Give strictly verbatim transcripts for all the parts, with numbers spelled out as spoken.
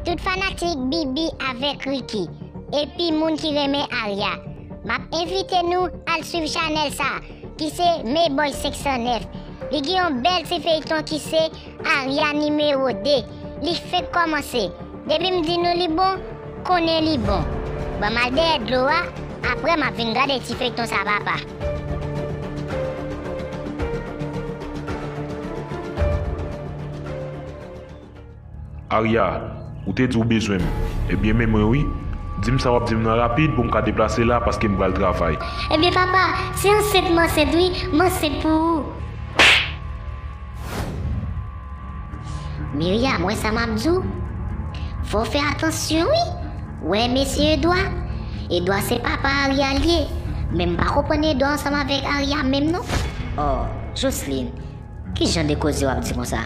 Tout fanatik Bibi avèk Ricky, epi moun ki renmen Aria, m ap envite nou al swiv chanèl sa, ki se Meboy senk san nèf. Li gen yon bèl ti feyton ki se Aria nimewo de. Li fenk kòmanse. Depi m di nou li bon, konnen li bon. Ban m al dèyè dlo a, apre m ap vin gade ti feyton sa papa. Aria, ou te di w bezwen m. Ebyen men mwen wi. Di m sa w ap di m nan rapid pou m ka deplase la paske m pral travay. Ebyen papa, se ansent m ansent wi, m ansent pou ou. Miriam, wè sa m ap di w? Fò w fè atansyon wi. Wè mesye Edwa. Edwa se papa Aria l ye. Men m pa konprann Edwa ansanm avèk Aria menm non. Oh, Jocelyn, ki jan de koze w ap di konsa?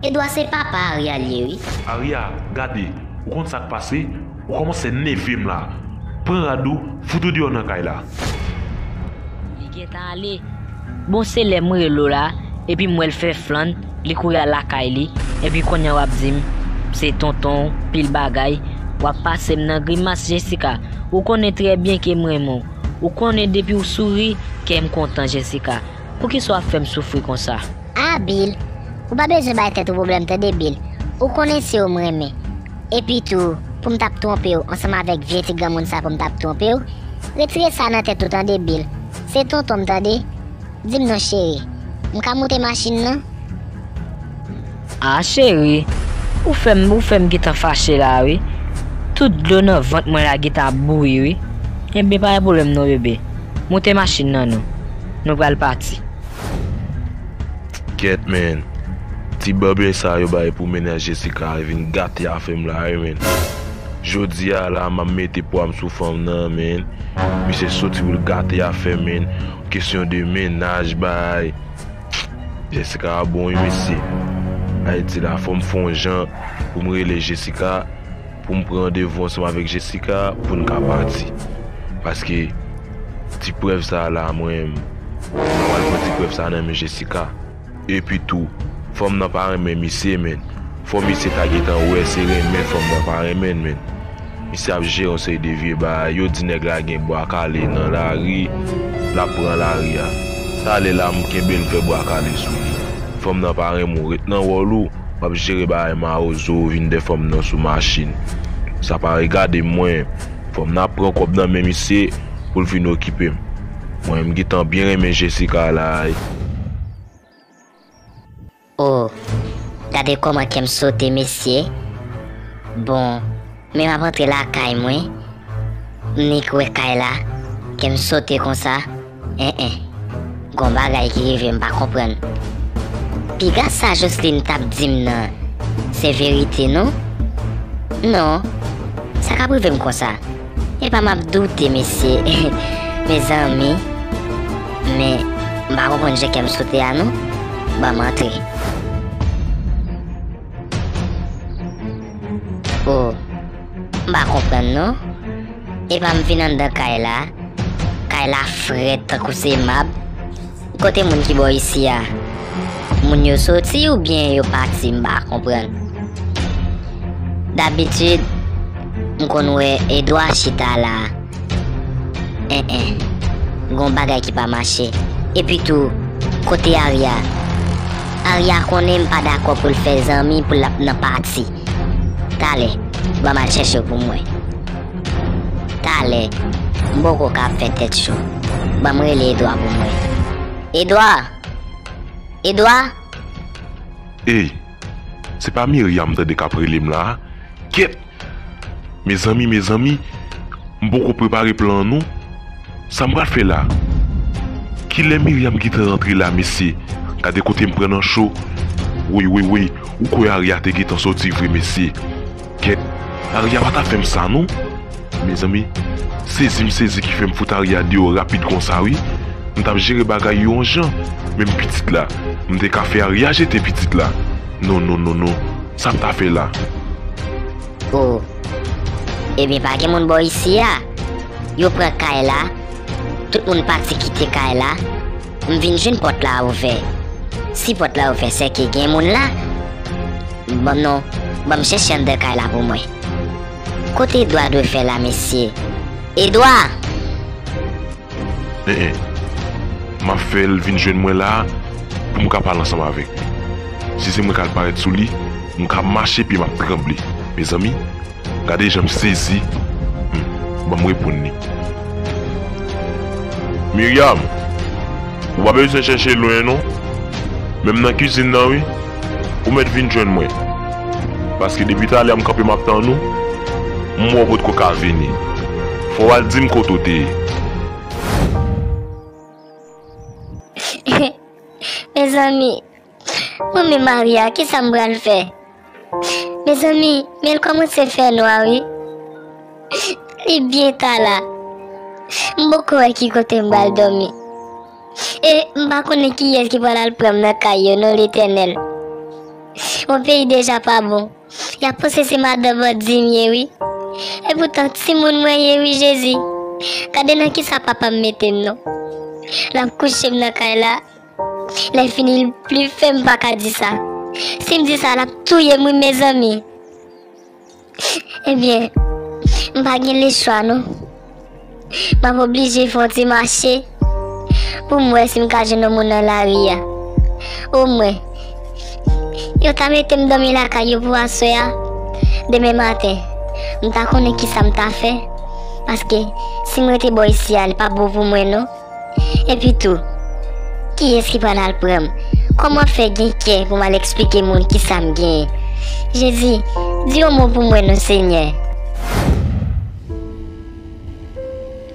Edwa se papa Aria l ye wi. Aria, gade, ou konn sa k pase? Ou kòmanse nève m la. Pran rad ou, fout ou deyò nan kay la. Li gentan ale. Bon se lè m rele w la, epi m wè l fè flann, li kouri al lakay li, epi kounye a w ap di m se tonton w, pil bagay, w ap pase m nan grimas Jessica, ou konnen trè byen ke m renmen w, ou konnen depi w souri, kè m kontan Jessica, poukisa w ap fè m soufri konsa? Ah Bill, ou pa bezwen bay tèt ou pwoblèm tande Bill, ou konnen se w m renmen. Epi tou, pou m t ap twonpe w ansanm avèk vye ti granmoun sa pou m t ap twonpe w, retire sa nan tèt ou tande Bill. Se tonton m tande. Di m non cheri, m ka moute machin nan? Ah cheri, ou fè m ou fè m gentan fache la wi. Tout dlo nan vant mwen la gentan ap bouyi wi. Enben pa gen pwoblèm non bebe. Moute machin nan non. Nou pral pati. Kèt man. Ti bebe sa yo bay pou mennaj Jessica a vin gate afè m la wi man. Jodi a la m ap mete pwa m sou fanm nan man. Misye soti pou l gate afè m man. Kesyon de mennaj bay. Jessica a bon wi mesye. Ayiti la fò m fè yon jan pou m rele Jessica. Pou m pran randevou ansanm avèk Jessica pou n ka pati. Paske ti prèv sa a la mwen m pa pral pran ti prèv sa a nan men Jessica. Epi tou, fanm nan pa renmen misye man. Fò misye ta gentan wè se renmen fanm nan pa renmen l man. Misye ap jere yon seri de vye bagay, yo di nèg la gen bwa kale nan lari, l ap pran lari a. Talè la m kenbe l m fè bwa kale sou li. Fanm nan pa renmen w ret nan wòl ou. W ap jere bagay mawozo vin dè fanm nan sou machin. Sa pa regade mwen. Fanm nan ap pran kòb nan men misye pou l vin okipe m. Mwen m gentan byen renmen Jessica la. Oh, gade kòman kè m sote mesye. Bon, men m ap antre lakay mwen. M nik wè kay la, kè m sote konsa. En en. Gon bagay ki rive m pa konprann. Piga sa Jocelyn t ap di m nan, se verite non? Non, sa k ap rive m konsa? Epa m ap doute mesye. Mezanmi. Men m pa konprann jan kè m sote a non. Ban m antre. Oh, m pa konprann non. Epa m vin anndan kay la. Kay la frèt tankou se mab. Kote moun ki bò isi a? Moun yo soti oubyen yo pati m pa konprann. Dabitid, m konn wè Edwa chita la. En en. Gon bagay ki pa mache. Epi tou, kote Aria? Aria konnen m pa dakò pou l fè zanmi pou l ap nan pati. Talè, ban m al chèche w pou mwen. Talè, m poko ka ap fè tèt cho. Ban m rele Edwa pou mwen. Edwa! Edwa! Ey! Se pa Miriam m tande k ap rele m la a? Kèt! Mezanmi, mezanmi, m poko prepare plan an non. Sa m pral fè la? Kilè Miriam gentan rantre la mesye? Gade kote m pran nan cho. Woy, woy, woy, ou kwè Aria te gentan soti vre mesye? Kèt, Aria pa ta fè m sa non. Mezanmi, sezi m sezi ki fè m fout Aria deyò rapid konsa wi. M t ap jere bagay yo yon jan, menm pitit la, m te ka fè Aria jete pitit la. Non, non, non, non, sa m ta fè la? Oh. Ebyen pa gen moun bò isi a. Yo pran kay la. Tout moun pati kite kay la. M vin jwenn pòt la ouvè. Si pòt la ouvè sèke gen moun la. Bon non, Ban m chèche anndan kay la pou mwen. Kote Edwa dwe fè la, mesye? Edwa! En en. M ap fè l vin jwenn mwen la pou m ka pale ansanm avèk li. Si se mwen k al parèt sou li, m ka mache pye m ap tranble. Mezanmi, gade jan m sezi. Hmm, ban m reponn li. Miryam, ou pa bezwen chèche lwen non. Menm nan kizin nan wi, ou mèt vin jwenn mwen. Paske depi talè a m kanpe m ap tann ou, m wè w potko ka vini. Fò w al di m kote w te ye. Mezanmi, mwen menm Maria, kisa m pral fè? Mezanmi, men l kòmanse fè nwa wi. Li byen ta la. M poko wè ki kote m pral dòmi. E m pa konnen kiyès ki pral al pran m nan kay yo non, Letènèl. Yon peyi deja pa bon. Y ap panse se madan bandi m ye wi. Epoutan timoun mwen ye wi, Jezi. Gade nan kisa papa m mete m non. L ap kouche m nan kay la. Lè fini l pli fè m pa ka di sa. Si m di sa l ap touye m wi, mezanmi. Ebyen, m pa gen lechwa non. M ap oblije fè yon ti mache pou m wè si m ka jwenn yon moun nan lari a. Omwen, yo ta mete m dòmi lakay yo pou aswè a. Demen maten, m ta konnen kisa m ta fè. Paske si m rete bò isi a, li p ap bon pou mwen non. Epi tou, kiyès ki pral al pran m? Kòman fè gen kè pou m al eksplike moun kisa m genyen? Jezi, di yon mo pou mwen non, Senyè.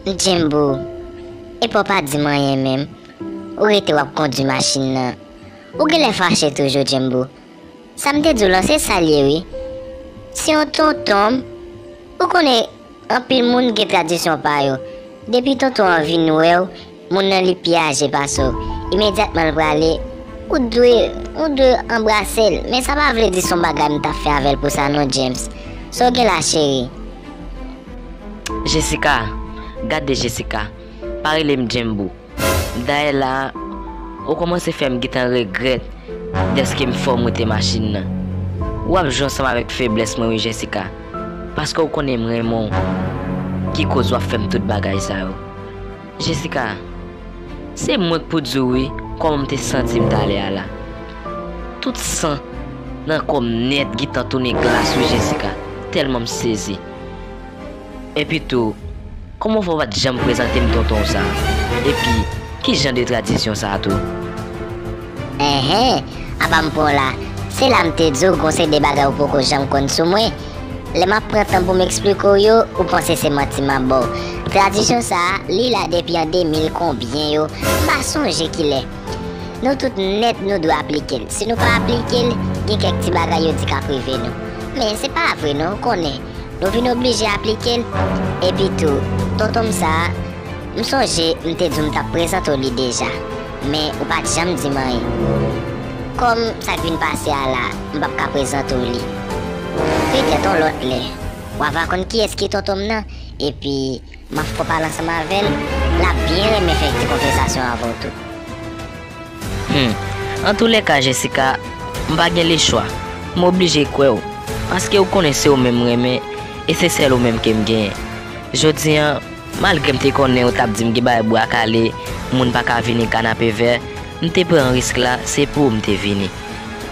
Djembo, epa w pa di m anyen menm. Ou rete w ap kondui machin nan. Ou genlè fache toujou, Djembo. Sa m te di w lan se sa l ye wi. Se yon tonton m. Ou konnen, anpil moun gen tradisyon pa yo. Depi tonton an vin wè w, moun nan li pi aje pase w. Imedyatman l prale, ou dwe, ou dwe anbrase l. Men sa pa vle di se yon bagay m t ap fè avè l pou sa non, James. Sa w gen la, cheri? Jessica, gade Jessica, pa rele m Djembo. Dayè la a, ou kòmanse fè m gentan regrèt dèske m fè w moute machin nan. W ap jwe ansanm avèk feblès mwen wi, Jessica, paske w konnen m renmen w, ki koz w ap fè m tout bagay sa yo. Jessica, se mwen k pou di w wi kòman m te santi m talè a la. Tout san nan kò m nèt gentan tounen glas wi, Jessica, tèlman m sezi. Epi tou, kòman w fè w pa t janm prezante m tonton w sa a? Epi, ki jan de tradisyon sa a tou? Enhen, apa m pran w la? Se la m te di w gon seri de bagay ou poko janm konn sou mwen. Lè m ap pran tan pou m eksplike w yo, ou panse se manti m ap ba w. Tradisyon sa a, li la depi an de mil konbyen yo, m pa sonje kilè. Nou tout nèt nou dwe aplike l. Si nou pa aplike l, gen kèk ti bagay yo di k ap rive nou. Men se pa vre non, ou konnen. Nou vin oblije aplike l. Epi tou, tonton m sa a, m sonje m te di w m t ap prezante w li deja. Men ou pa t janm di m anyen. Kòm sa k vin pase a la, m p ap ka prezante w li. Petèt yon lòt lè, w a va konn kiyès ki tonton m nan. Epi, m ap fè w pale ansanm avè l, l ap byen renmen fè ti konvèsasyon avè w tou. Hmm. Antoulèka, Jessica, m pa gen lechwa. M oblije kwè w, paske w konnen se ou menm m renmen, e se sèl ou menm ke m genyen. Jodi a, malgre m te konnen ou t ap di m gen bagay bwa kale, moun pa ka vini kanapevè, m te pran risk la, se pou ou m te vini.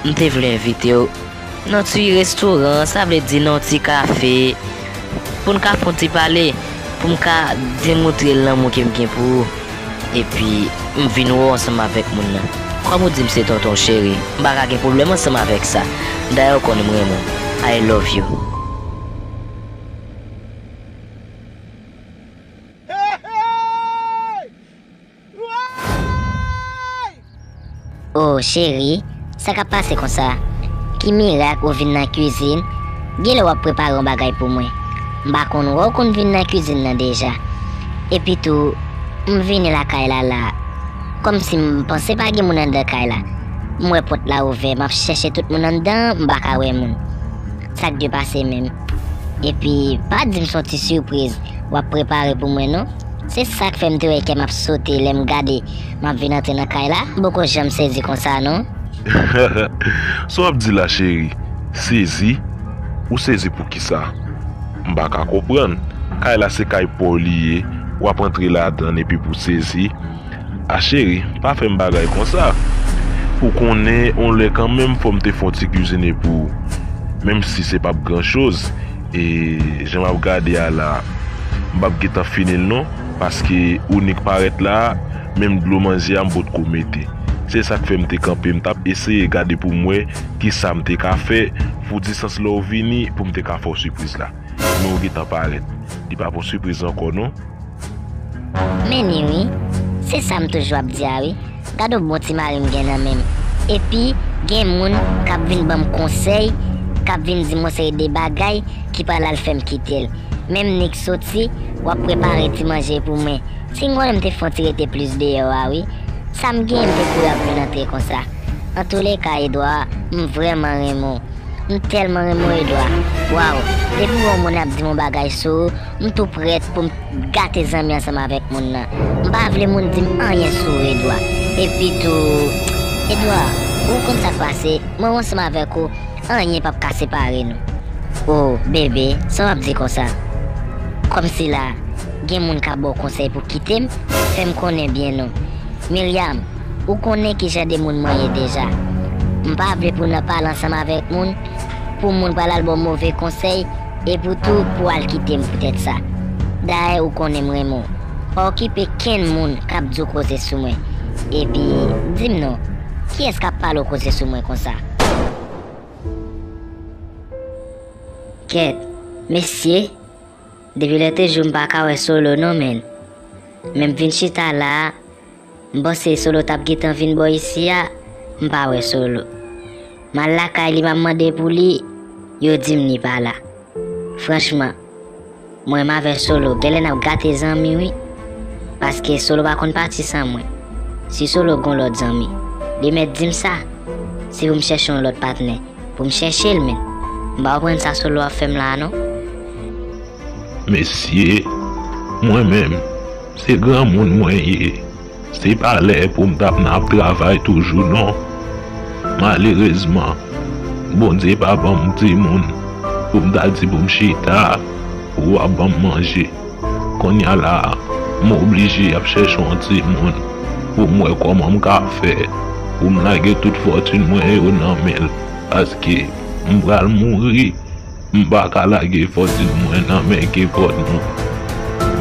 M te vle envite w nan ti restoran, sa vle di nan ti kafe, pou n ka fè yon ti pale, pou m ka demoutre l lanmou ke m gen pou ou. Epi, m vin wè w ansanm avèk moun nan. Kòm ou di m se tonton w cheri, m pa ka gen pwoblèm ansanm avèk sa. Dayè, ou konnen m renmen w. I love you. O cheri, sa k ap pase konsa? Ki mirak ou vin nan kizin? Genlè w ap prepare yon bagay pou mwen. M pa konn wè w konn vin nan kizin nan deja. Epi tou, m vini lakay la la. Kòmsi m panse pa gen moun anndan kay la. M wè pòt la ouvè, m ap chèche tout moun anndan, m pa ka wè moun. Sa k dwe pase menm? Epi, pa di m se yon ti sipriz w ap prepare pou mwen non. Se sa k fè m te wè kè m ap sote lè m gade m ap vin antre nan kay la. M poko janm sezi konsa non. Sa w ap di la, cheri? Sezi? Ou sezi poukisa? M pa ka konprann. Kay la se kay pa w li ye, w ap antre ladan l epi pou w sezi. A cheri, pa fè m bagay konsa. Ou konnen, on lè kanmenm fò m te fè on ti kizine pou ou. Menm si se p ap gran choz, e jan m ap gade a la, m p ap gentan fini l non, paske ou nik parèt la a, menm dlo manje a m potko mete. Se sa k fè m te kanpe, m t ap eseye gade pou m wè kisa m te ka fè pou distans lè w vini pou m te ka fè w sipriz la. Men w gentan parèt. Li pa pou sipriz ankò non. Men ni wi, se sa m toujou ap di a wi. Gade yon bon ti mari m gen nan men m. Epi, gen moun k ap vin ban m konsèy, k ap vin di m yon seri de bagay ki pral al fè m kite l. Menm nik soti, w ap prepare ti manje pou mwen. Si m konnen m te fè yon ti rete plis deyò a wi. Sa m genyen m te kouri ap vin antre konsa. Antouleka, Edwa, m vrèman renmen w. M tèlman renmen w, Edwa. Waw, depi m wè yon moun ap di m yon bagay sou ou, m tou prèt pou m gate zanmi ansanm avèk moun nan. M pa vle moun di m anyen sou ou, Edwa. Epi tou, Edwa, ou konn sa k pase, mwen ansanm avèk ou, anyen p ap ka separe nou. O, bebe, sa w ap di konsa? Kòmsi la, gen moun k ap ba w konsèy pou kite m, fè m konnen byen non. Miryam, ou konnen ki jan de moun mwen ye deja. M pa vle pou n ap pale ansanm avèk moun, pou moun pral al ba w move konsèy, epi tou pou w al kite m poutèt sa. Dayè ou konnen m renmen w. Pa okipe kenn moun k ap di w koze sou mwen. Epi, di m non, kiyès k ap pale w koze sou mwen konsa? Kèt, mesye, depi lè te jou m pa ka wè Solo non, menn. Men m vin chita la a, m panse Solo t ap gentan vin bò isi a, m pa wè Solo. M al lakay li, m ap mande pou li, yo di m li pa la. Franchman, mwen menm avè Solo, genlè n ap gate zanmi wi. Paske Solo pa konn pati san mwen. Si Solo gon lòt zanmi, li mèt di m sa. Se pou m chèche yon lòt patnè. Pou m chèche l menm. M pa konprann sa Solo ap fè m la non. Mesye, mwen menm, se granmoun mwen ye. Se pa lè pou m t ap nan ap travay toujou non. Malerezman, Bondye pa ban m timoun pou m ta di pou m chita pou w ap ban m manje. Konnya la a, m oblije ap chèche yon timoun pou m wè kòman m ka fè pou m lage tout fòtin mwen yo nan men l, paske m pral mouri. M pa ka lage fòtin mwen nan men kenpòt moun.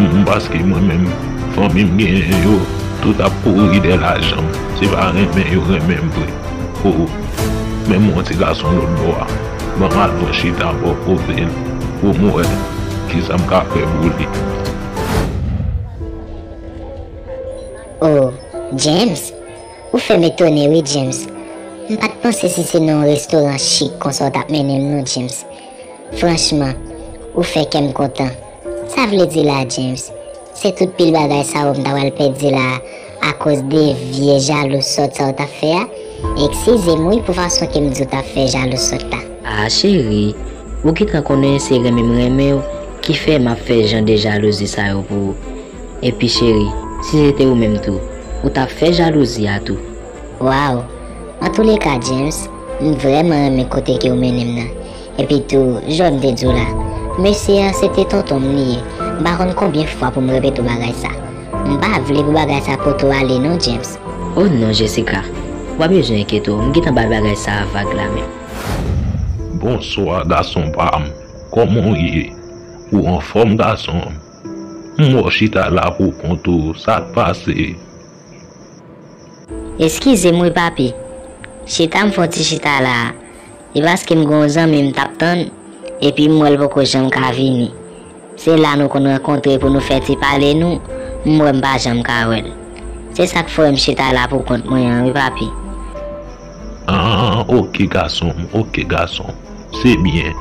M, paske mwen menm, fanmi m genyen yo, tout ap kouri dèyè lajan m. Se pa renmen yo renmen m vre. O, men m wè yon ti gason lòt bò a. Ban m al pran chita bò kote l pou m wè kisa m ka fè pou li. O, James, ou fè m etone wi, James. M pa t panse si se nan yon restoran chik konsa w t ap mennen m non, James. Franchman, ou fè kè m kontan. Sa vle di la, James, se tout pil bagay sa yo m ta pral pèdi la akoz de vye jalou sòt sa w t ap fè a? Eskize m wi pou fason ke m di w t ap fè jalou sòt la. A cheri, ou gentan konnen se renmen m renmen w ki fè m ap fè jan de jalouzi sa yo pou ou. Epi cheri, si se te ou menm tou, ou t ap fè jalouzi a tou. Waw! Antouleka, James, m vrèman renmen kote ke w mennen m nan. Epi tou, jan m te di w la, mesye a se te tonton m li ye. M pa konn konbyen fwa pou m repete w bagay sa. M pa vle pou bagay sa pote w ale non, James. O non, Jessica, w pa bezwen enkyete w, m gentan bay bagay sa a vag la menm. Bonswa, gason pa m. Kòman w ye? Ou anfòm, gason m? M wè w chita la pou kont ou, sa k pase? Eskize m wi, papi. Chita m fè yon ti chita la a. E paske m gen yon zanmi m t ap tann, epi m wè l poko janm ka vini. Se la nou konn rankontre pou nou fè ti pale nou, m wè m pa janm ka wè l. Se sa k fè m chita la pou kont mwen an wi, papi. Ah, oke, gason m, oke, gason m. Se byen.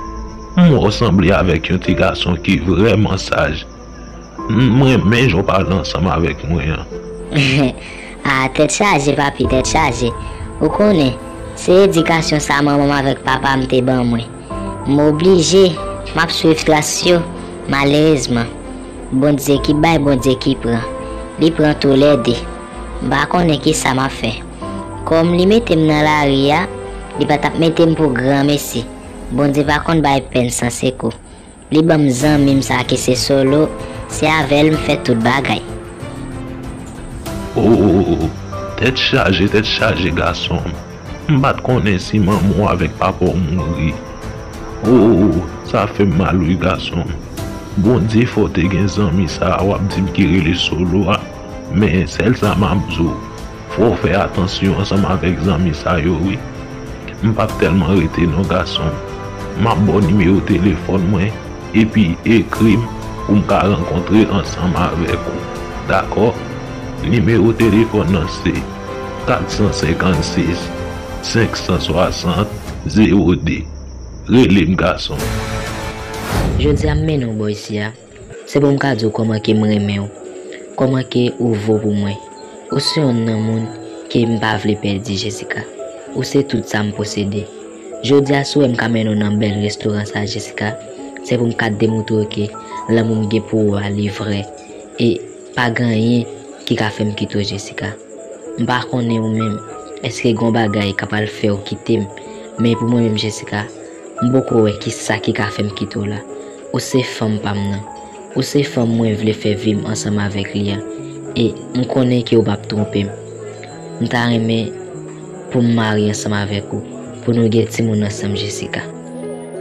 M wè w sanble avèk yon ti gason ki vrèman saj. M renmen jan w pale ansanm avèk mwen an. Ah, tèt chaje, papi, tèt chaje. Ou konnen, se edikasyon sa manman m avèk papa m te ban mwen. M oblije, m ap swiv tras yo, malerezman. Bondye ki bay, Bondye ki pran. Li pran toulède. M pa konnen kisa m ap fè. Kòm li mete m nan lari a, li pa t ap mete m pou granmesi. Bondye pa konn bay pèn san sekou. Li ban m zanmi m sa ki se Solo, se avè l m fè tout bagay. Oh, tèt chaje, tèt chaje, gason m. M pa t konnen si manman w avèk papa w mouri. Oh, sa fè m mal wi, gason m. Bondye fè w te gen zanmi sa a w ap di m ki rele Solo a. Men sèl sa m ap di w, fò w fè atansyon ansanm avèk zanmi sa yo wi. M p ap tèlman rete non, gason m. M ap ba w nimewo telefòn mwen, epi ekri m pou m ka rankontre ansanm avèk ou. Dakò? Nimewo telefòn nan se kat san senkannsis, senk san swasant, zewo de. Rele m, gason m. Jodi a m mennen w bò isi a. Se pou m ka di w kòman ke m renmen w, kòman ke ou vo pou mwen. Ou se yonn nan moun ke m pa vle pèdi, Jessica. Ou se tout sa m posede. Jodi a si w wè m ka mennen w nan bèl restoran sa a, Jessica, se pou m ka demontre w ke lanmou m gen pou ou a li vrè. E pa gen anyen ki ka fè m kite w, Jessica. M pa konnen ou menm, èske gen yon bagay k ap al fè w kite m, men pou mwen menm, Jessica, m poko wè kisa ki ka fè m kite w la. Ou se fanm pa m nan. Ou se fanm mwen vle fè vi m ansanm avèk li a. E m konnen ke ou p ap twonpe m. M ta renmen pou m marye ansanm avèk ou, pou nou gen timoun ansanm, Jessica.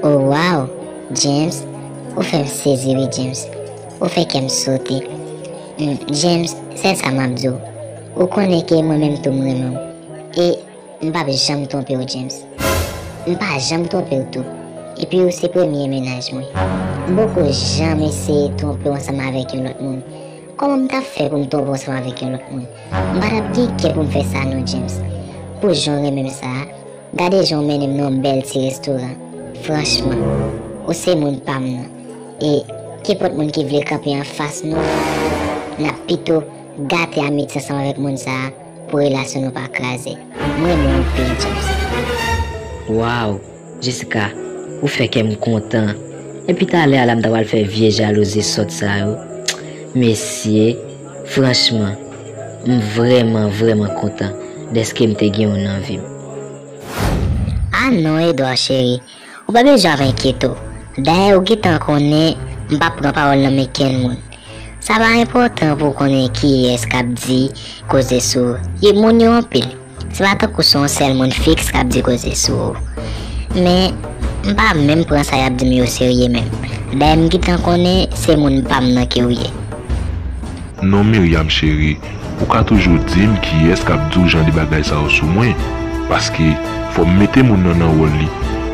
Oh wow, James, ou fè m sezi wi, James. Ou fè kè m sote. Mm, James, sèl sa m ap di w. Ou konnen ke mwen menm tou m renmen w. E m p ap janm twonpe w, James. M pa janm twonpe w tou. Epi ou se premye mennaj mwen. M poko janm eseye twonpe w ansanm avèk yon lòt moun. Kòman m t ap fè pou m twonpe w ansanm avèk yon lòt moun? M pa t ap gen kè pou m fè sa non, James. Pou jan w renmen m sa a, gade jan w mennen m nan yon bèl ti restoran. Franchman, ou se moun pa m nan. E kenpòt moun ki vle kanpe anfas nou, n ap pito gate amitye ansanm avèk moun sa a pou relasyon nou pa kraze. M renmen w anpil, James. Wow, Jessica, ou fè kè m kontan. Epi talè a la m ta pral fè vye jalouzi sòt sa yo. Mesye, franchman, m vrèman, vrèman kontan dèske m te gen w nan vi m. Ah non, Edouard cheri, ou pa bezwen ap enkyete w. Dayè ou gentan konnen m p ap pran pawòl nan men kenn moun. Sa pa enpòtan pou w konnen kiyès k ap di koze sou ou. Ye moun yo anpil. Se pa tankou se yon sèl moun fiks k ap di koze sou ou. Men, m pa menm pran sa y ap di m yo serye menm. Dayè m gentan konnen se moun pa m nan ke w ye. Non Myriam cheri, ou ka toujou di m kiyès k ap di w jan de bagay sa yo sou mwen. Paske fò m mete moun nan nan wòl li.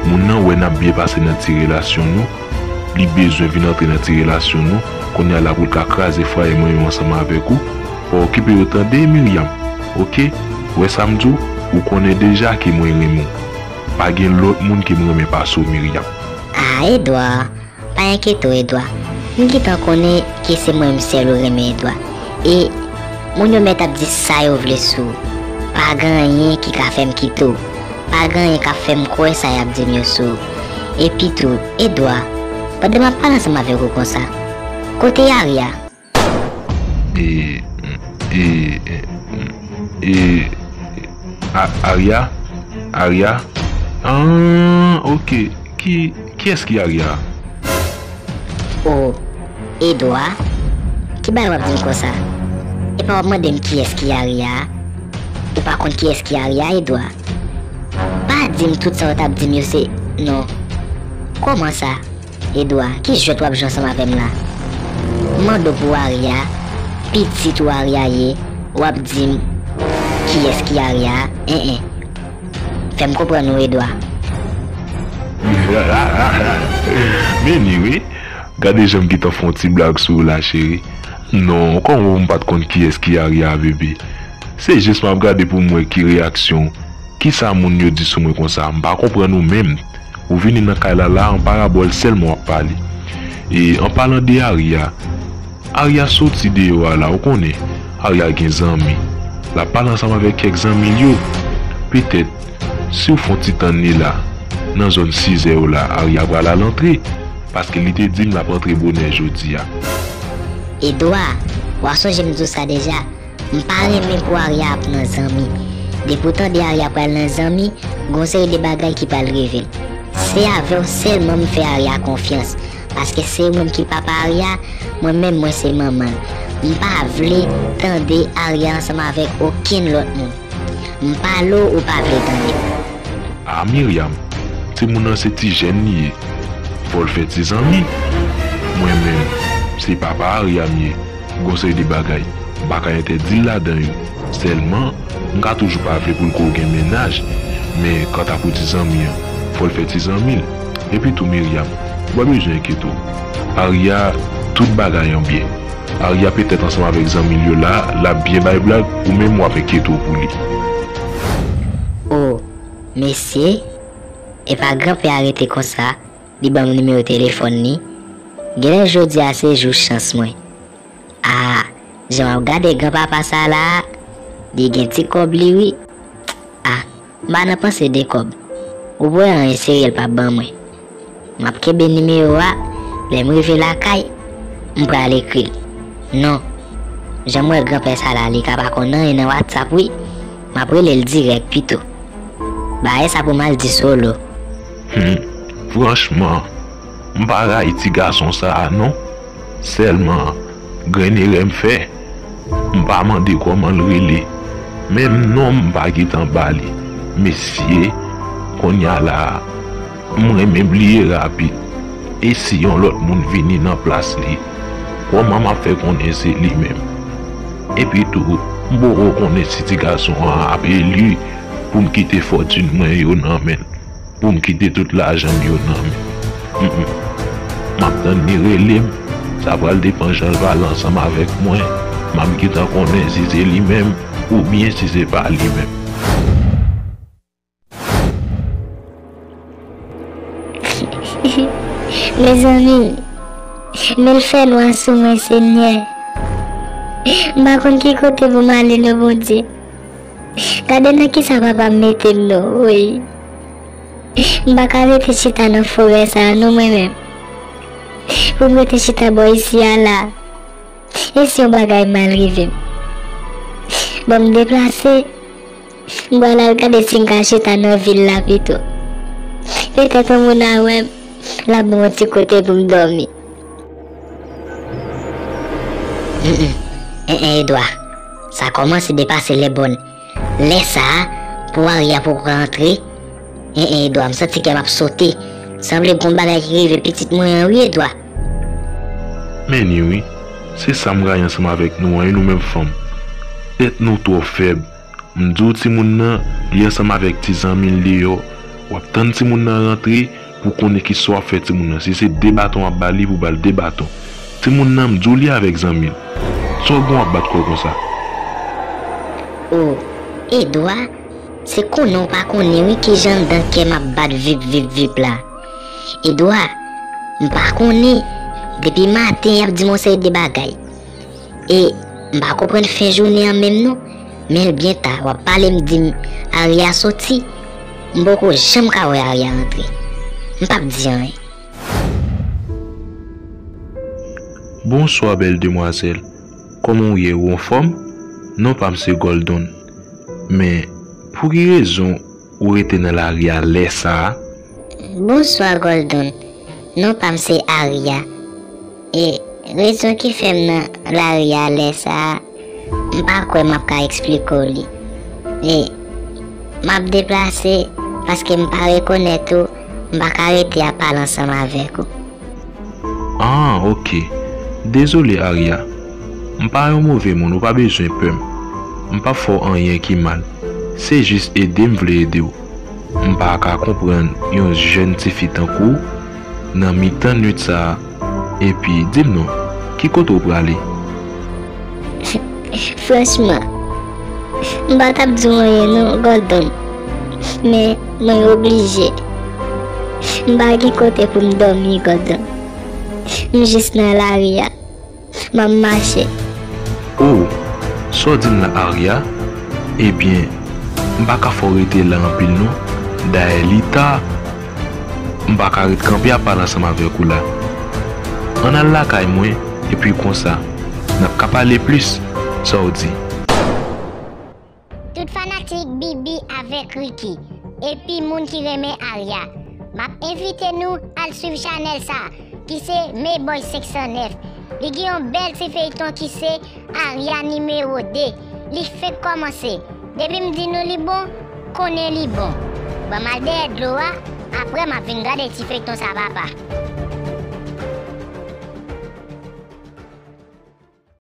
Moun nan wè n ap byen pase nan ti relasyon nou. Li bezwen vin antre nan ti relasyon nou. Kounye a la pou l ka kraze fwaye mwen yo ansanm avèk ou. Pa okipe yo tande, Myriam. Oke? Ou wè sa m di w? Ou konnen deja ke mwen renmen w. Pa gen lòt moun ke m renmen pase w, Myriam. Ah, Edouard, pa enkyete w, Edouard. M gentan konnen ke se mwen menm sèl ou renmen, Edouard. E moun yo mèt ap di sa yo vle sou ou. Pa gen anyen ki ka fè m kite w. Pa gen anyen k ap fè m kwè sa y ap di m yo sou ou. Epi tou, Edouard, pandan m ap pale ansanm avèk ou konsa, kote Aria? E, e, e, e, a, Aria? Aria? Ah, oke. Ki, kiyès ki Aria? O, Edouard? Ki bagay w ap di m konsa? Epa w ap mande m kiyès ki Aria a? Ou pa konn kiyès ki Aria, Edouard? Pa di m tout sa w t ap di m yo se, non. Kòman sa? Edouard, ki jwèt w ap jwe ansanm avè m la? M mande w pou Aria, pitit ou Aria ye, w ap di m kiyès ki Aria a? En en. Fè m konprann ou, Edouard. Men ni wi, gade jan m gentan fè yon ti blag sou ou la, cheri. Non, kòman pou m pa t konn kiyès ki Aria a, bebe? Se jis m ap gade pou m wè ki reyaksyon w. Kisa moun yo di sou mwen konsa? M pa konprann ou menm. Ou vini nan kay la la, an parabòl sèlman w ap pale. E an palan de Aria, Aria soti deyò a la, ou konnen. Aria gen zanmi. L ap pale ansanm avèk kèk zanmi l yo. Petèt, si w fè yon ti tann li la, nan zòn sizè yo la, Aria pral al antre. Paske li te di m l ap antre bonè jodi a. Edouard, w a sonje m di w sa deja. M pa renmen pou Aria ap nan zanmi. Depi w tande Aria pral nan zanmi, gon seri de bagay ki pral rive l. Se avè w sèlman m fè Arya konfyans, paske se ou menm ki papa Arya, mwen menm mwen se manman l. M pa vle tande Arya ansanm avèk okenn lòt moun. M pale w, ou pa vle tande. A Miryam, timoun nan se ti jèn li ye. Fò l fè ti zanmi. Mwen menm, se papa Arya m ye. Gon seri de bagay, m pa ka entèdi l ladan yo. Sèlman, m ka toujou pa vle pou l ko gen mennaj. Men kanta pou ti zanmi an, fò l fè ti zanmi l. Epi tou Miryam, ou pa bezwen enkyete w. Arya, tout bagay an byen. Arya petèt ansanm avèk zanmi l yo la, l ap byen bay blag, ou menm w ap enkyete w pou li. O, mesye, epa granpè a rete konsa, li ban m nimewo telefòn li. Genlè jodi a se jou chans mwen. A, jan w ap gade granpapa sa la a, li gen ti kòb li wi. A, m pa nan panse de kòb. Ou wè anyen serye l p ap ban mwen. M ap kenbe nimewo a, lè m rive lakay, m pral ekri l. Non, jan m wè granpè sa la, li ka pa konn anyen nan WhatsApp wi. M ap rele l dirèk pito. Bagay sa pou m al di Solo. Hmm, franchman, m pa rayi ti gason sa a non. Sèlman, grenn erè m fè, m pa mande kòman l rele. Menm non m pa gentan ba li. Mesye, konnya la a, m renmen bliye rapid. E si yon lòt moun vini nan plas li, kòman m ap fè konnen se li menm? Epi tou, m poko konnen si ti gason an ap eli pou m kite fòtin mwen yo nan men l, pou m kite tout lajan m yo nan men l. Mm, mm. M ap tann li rele m. Sa pral depann jan l pale ansanm avèk mwen. M ap gentan konnen si se li menm oubyen si se pa li menm. Mezanmi, men l fè nwa sou mwen, Senyè. M pa konn ki kote pou m ale, non, Bondye. Gade nan kisa papa m mete m, non, woy. M pa ka rete chita nan forè sa a, non, mwen menm. Pou m rete chita bò isi a la. E si yon bagay mal rive m? Bon, m deplase. M pral al gade si m ka chita nan vil la pito. Petèt yon moun a wè m, l ap ban m yon ti kote pou m dòmi. Mm, mm. En, en, Edwa. Sa kòmanse depase lèbòn. Lè sa a, pou Arya poko ka antre, en, en, Edwa, m santi kè m ap sote. Sanble gon bagay ki rive pitit mwen an wi, Edwa. Men ni wi, se sa m rayi ansanm avèk nou an, e nou menm fanm. Tèt nou twò fèb. M di w timoun nan, li ansanm avèk ti zanmi l deyò. W ap tann timoun nan rantre pou konnen kisa w ap fè timoun nan. Si se de baton w ap ba li, pou ba l de baton. Timoun nan, m di w li avèk zanmi l. Sa w gen w ap bat kò w konsa? O, Edwa, se konnen w pa konnen wi kijan anndan kè m ap bat vip, vip, vip la. Edwa, m pa konnen. Depi maten, y ap di m yon seri de bagay. E m pa konprann fen jounen an menm non. Men l byen ta, w ap pale m di m Arya soti. M poko janm ka wè Arya rantre. M p ap di anyen. Bonswa, bèl demwazèl. Kòman w ye, ou anfòm? Non pa m se Gòldon. Men, pou ki rezon ou rete nan lari a lè sa a? Bonswa, Gòldon. Non pa m se Arya. E rezon ki fè m nan lari a lè sa a, m pa kwè m ap ka eksplike w li. E m ap deplase paske m pa rekonèt ou, m pa ka rete ap pale ansanm avèk ou. Ah, oke. Dezole, Arya. M pa yon move moun, ou pa bezwen pè m. M p ap fè w anyen ki mal. Se jis ede m vle ede w. M pa ka konprann yon jèn tifi tankou w nan mitan nuit sa a. Epi, di m non, ki kote w prale? Franchman, m pa t ap di w anyen non, Gòldon. Men, mwen oblije. M pa gen kote pou m dòmi, Gòldon. M jis nan lari a. M ap mache. O, sa w di m la, Arya? Ebyen, m pa ka fè w rete la anpil non. Dayè, li ta. M pa ka ret kanpe ap pale ansanm avèk ou la. Ann al lakay mwen, epi konsa, n ap ka pale plis. Sa w di? Tout fanatik Bibi avèk Ricky, epi moun ki renmen Arya, M ap envite nou al swiv chanèl sa, ki se Meboy senk san nèf. Li gen yon bèl ti feyton ki se Arya nimewo de. Li fenk kòmanse. Depi m di nou li bon, konnen li bon. Ban m al dèyè dlo a, apre m ap vin gade ti feyton sa, papa.